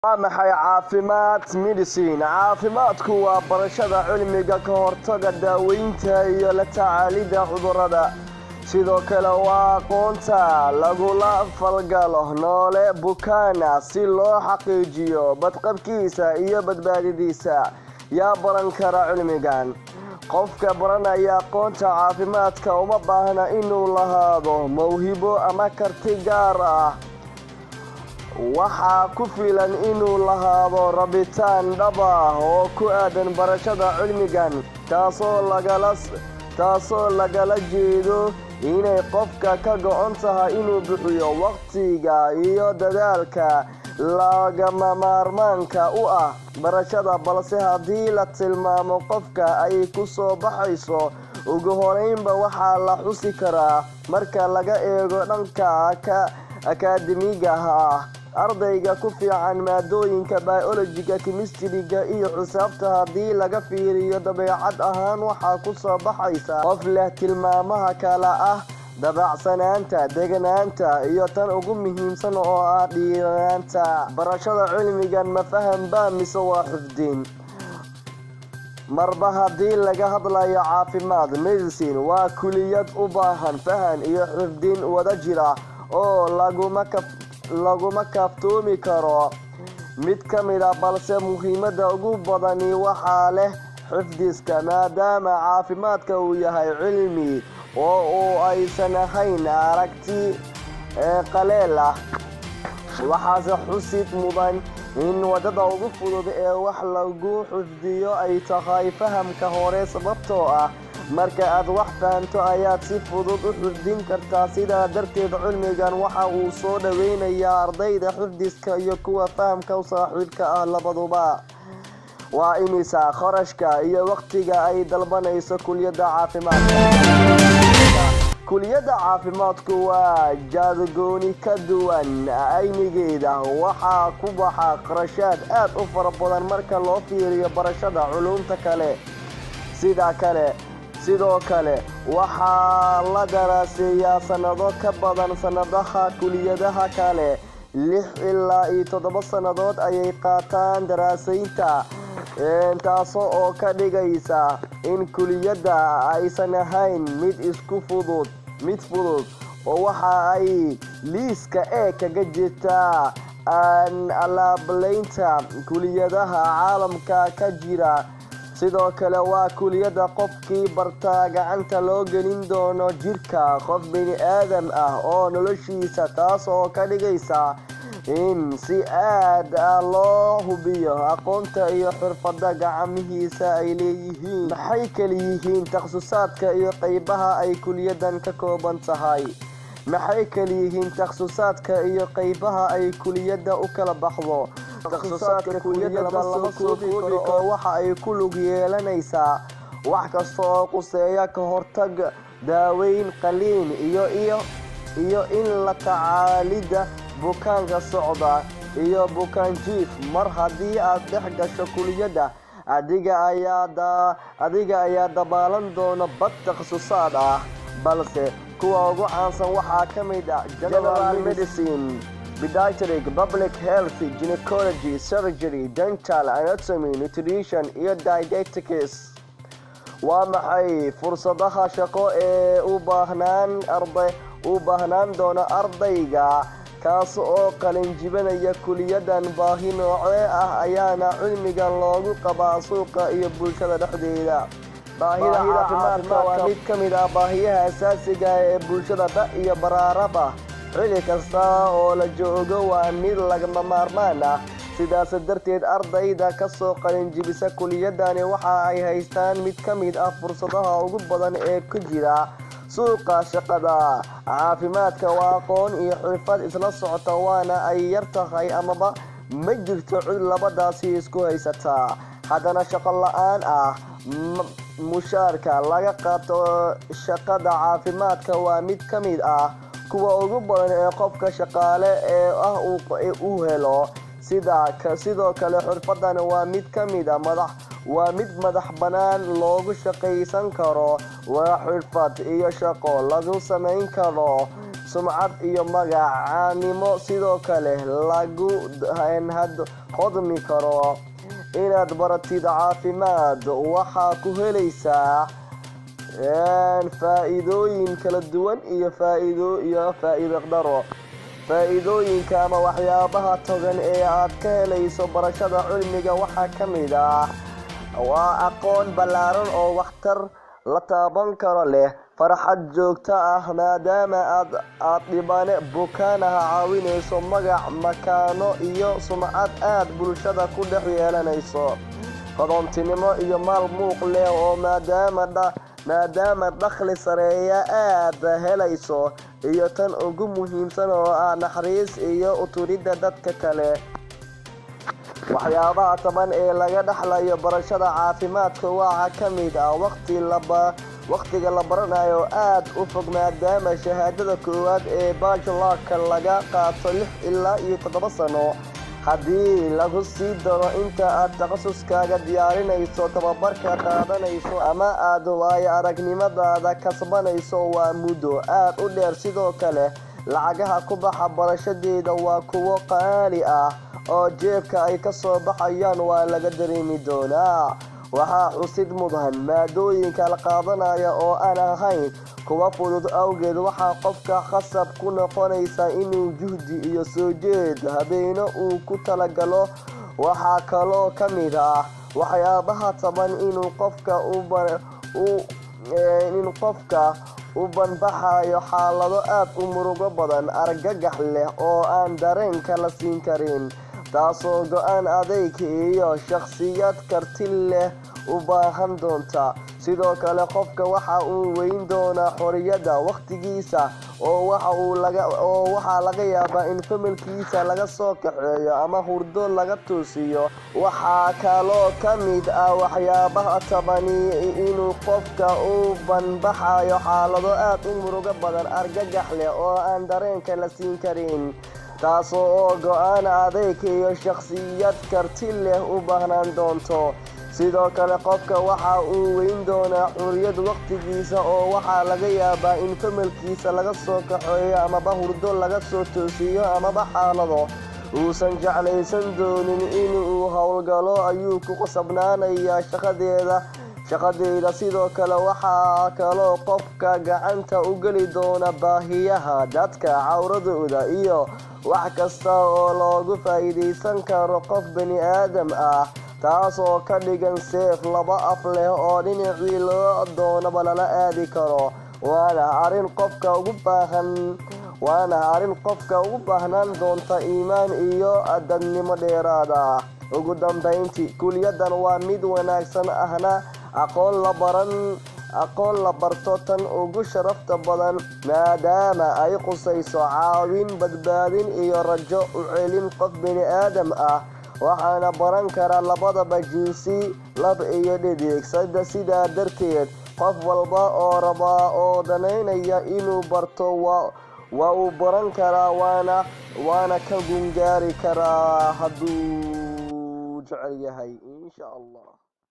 Waa maxay caafimaad medicine? Caafimaadku waa barashada cilmiga ka hortagga, daaweynta iyo la tacaalidda cudurrada. Sidoo kale waa aqoonta lagula falgalo noole bukaan ah si loo xaqiijiyo badqabkiisa iyo badbaadadiisa. Yaa baran kara cilmigan? Qofka baranaya aqoonta caafimaadka uma baahna inuu lahaado mawhibo ama karti gaar ah. Waxaa ku filan inuu lahaado rabitaan dhab ah oo ku aadan barashada cilmigan, taasoo lagala jeedo inay qofka ka go'an tahay inuu bixiyo waqtiga iyo dadaalka lagama maarmaanka u ah barashada. Balse haddii la tilmaamo qofka ay ku soo baxayso, ugu horreynba waxaa la xusi karaa, marka laga eego dhanka akaademiga ah, ardayga ku fiican maadooyinka biology-ga, chemistry-ga iyo xisaabta. Haddii laga fiiriyo dabeecad ahaan, waxaa ku soo baxaysa qof leh tilmaamaha kala ah dabacsanaanta, deganaanta iyo tan ugu muhiimsan oo ah dhiiranaanta. Barashada cilmigan ma faham baa mise waa xifdin? Marba haddii laga hadlayo caafimaad medicine, waa kuliyad u baahan fahan iyo xifdin wada jira oo laguma kaaftoomi karo mid ka mid ah, balse muhiimadda ugu badani waxaa leh xifdiska, maadaama caafimaadka uu yahay cilmi oo uu aysan ahayn aragti qaleel ah. Waxaase xusid mudan in wadada ugu fudud ee wax lagu xifdiyo ay tahay fahamka hore, sababtoo ah marka aad wax fahanto ayaad si fudud u xifdin kartaa. Sidaa darteed cilmigan waxa uu soo dhaweynayaa ardayda xifdiska iyo kuwa fahamka u saaxiibka ah labaduba. Waa imisa kharashka iyo waqtiga ay dalbanayso kuliyadda caafimaadka? Kuliyadda caafimaadku waa jaadgooni ka duwan aynigeeda. Waxaa ku baxa kharashaad aad u fara badan marka loo fiiriyo barashada culuumta kale. Sida kale sidoo kale waxaa la daraaseeyaa sanado ka badan sanadaha kuliyadaha kale. 6 ilaa iyo 7 sannadood ayay qaataan daraasaynta, taasoo oo ka dhigaysa in kuliyadda aysan ahayn mid isku fudud, mid fudud, oo waxa ay liiska E kaga jirtaa alaableynta kuliyadaha caalamka ka jira. Sidoo kale waa kuliyadda qofkii bartaa gacanta loo gelin doono jirka qof bini aadam ah oo noloshiisa, taas oo ka dhigaysa in si aad ah loo hubiyo aqoonta iyo xirfadda gacmihiisa ay leeyihiin. Maxay kala yihiin takhasusaadka iyo qeybaha ay kuliyaddan ka kooban tahay? Maxay kala yihiin takhasusaadka iyo qeybaha ay kuliyadda u kala baxdo? Takhasusaadka kuliyadda lama soo koobi karo, oo waxa ay ku lug yeelanaysaa wax kasta oo quseeya ka hortag, daaweyn, qaliin iyo in la tacaalidda bukaanka socda iyo bukaan jiif. Mar haddii aad dhex gasho kuliyadda, adiga ayaa dabaalan doona bad takhasusaad ah, balse kuwa ugu caansan waxaa ka mid ah general medicine, pediatric, public health, gynecology, surgery, dental, anatomy, nutrition iyo dietetics. Waa maxay fursadaha shaqo ee u baahnaan doona ardayga kaas oo qalinjibinaya kuliyadan? Baahi noocee ah ayaana cilmigan loogu qabaa suuqa iyo bulshada dhexdeeda? Baahida caafimaadka waa mid ka mid ah baahiyaha asaasiga ee bulshada ba iyo baraaraba xilli kasta oo la joogo, waa mid lagama maarmaan ah. Sidaas darteed ardayda kasoo qalinjibisa kuliyadani waxa ay haystaan mid ka mid ah fursadaha ugu badan ee ku jira suuqa shaqada. Caafimaadka waa aqoon iyo xirfad isla socota, waana ay yar tahay amaba ma jirto cid labadaasi isku haysataa haddana shaqo la-aan ah. Mushaarka laga qaato shaqada caafimaadka waa mid ka mid ah kuwa ugu badan ee qofka shaqaale ee ah uu helo. Sidoo kale xirfadan waa mid madax bannaan loogu shaqaysan karo. Waa xirfad iyo shaqo lagu samayn karo. sumcad iyo magac caanimo sidoo kale lagu hodmi karo. Inaad baratid caafimaad waxaa ku helaysaa faa-iidooyin kala duwan iyo faa-iido iyo faa-iido daro. Faa-iidooyinka ama waxyaabaha togan ee aad ka helayso barashada cilmiga waxaa ka mid ah waa aqoon ballaaran oo waxtar la taaban karo leh, farxad joogto ah maadaama aad dhibane bukaanaha caawinayso, magac, makaano iyo sumcad aad bulshada ku dhex yeelanayso, hodoontinimo iyo maal muuq leh oo maadaama dakhli sareeya aad helayso, iyo tan ugu muhiimsan oo ah naxariis iyo uturidda dadka kale. Waxyaabaha taban ee laga dhexlayo barashada caafimaadka waxaa ka mid ah waqtiga la baranayo aad u fog, maadaama shahaadada koowaad ee bachelorka laga qaato 6 ilaa iyo 7 sano. Haddii lagu sii daro inta aad takhasuskaaga diyaarinayso, tababarka qaadanayso ama aad waayo aragnimadaada kasbanayso, waa muddo aad u dheer. Sidoo kale lacagaha ku baxa barashadeeda waa kuwo qaali ah oo jeebka ay ka soo baxayaan waa laga dareemi doonaa. Waxaa xusid mudan maadooyinka la qaadanaya oo aan ahayn kuwa fudud awgeed, waxaa qofka khasab ku noqonaysa inuu juhdi iyo soo jeed habeeno uu ku talagalo. Waxaa kaloo ka mid ah waxyaabaha taban inuu qofka u banbaxayo xaalado aad u murugo badan, argagax leh oo aan dareenka la siin karin, taasoo go-aan adeyg iyo shakhsiyad karti leh u baahan doonta. Sidoo kale qofka waxa uu weyn doonaa xorriyadda waqtigiisa oo waxaa laga yaabaa in familkiisa laga soo kaxeeyo ama hurdo laga toosiyo. Waxaa kaloo ka mid ah waxyaabaha tabani inuu qofka u banbaxayo xaalado aad u murugo badan, argagax leh oo aan dareenka la siin karin, taasoo oo go-aan adeyg iyo shakhsiyad karti leh u baahnaan doonto. Sidoo kale qofka waxa uu weyn doonaa xorriyad waqtigiisa oo waxaa laga yaabaa in familkiisa laga soo kaxeeyo amaba hurdo laga soo toosiyo amaba xaalado uusan jeclaysan doonin inuu howlgalo ayuu ku qasabnaanayaa shaqadeeda. Sidoo kale waxaa kaloo qofka gacanta u geli doona baahiyaha dadka, cawradooda iyo wax kasta oo loogu faa'iidaysan karo qof bani aadam ah, taas oo ka dhigan seef laba af leh oo dhinacii loo doonaba lala aadi karo. Waana arrin qofka ugu baahnaan doonta iimaan iyo dadnimo dheeraad ah. Ugu dambeyntii, kuliyadan waa mid wanaagsan ahna aqoon la barto tan ugu sharafta badan, maadaama ay qusayso caawin, badbaadin iyo rajo u celin qof bani aadam ah. Waxaana baran karaa labadaba jinsi, lab iyo dhedig. Sidaa darteed qof walba oo raba oo danaynaya inuu barto waa uu baran karaa, waana ka gungaari karaa hadduu jecel yahay, insha Allah.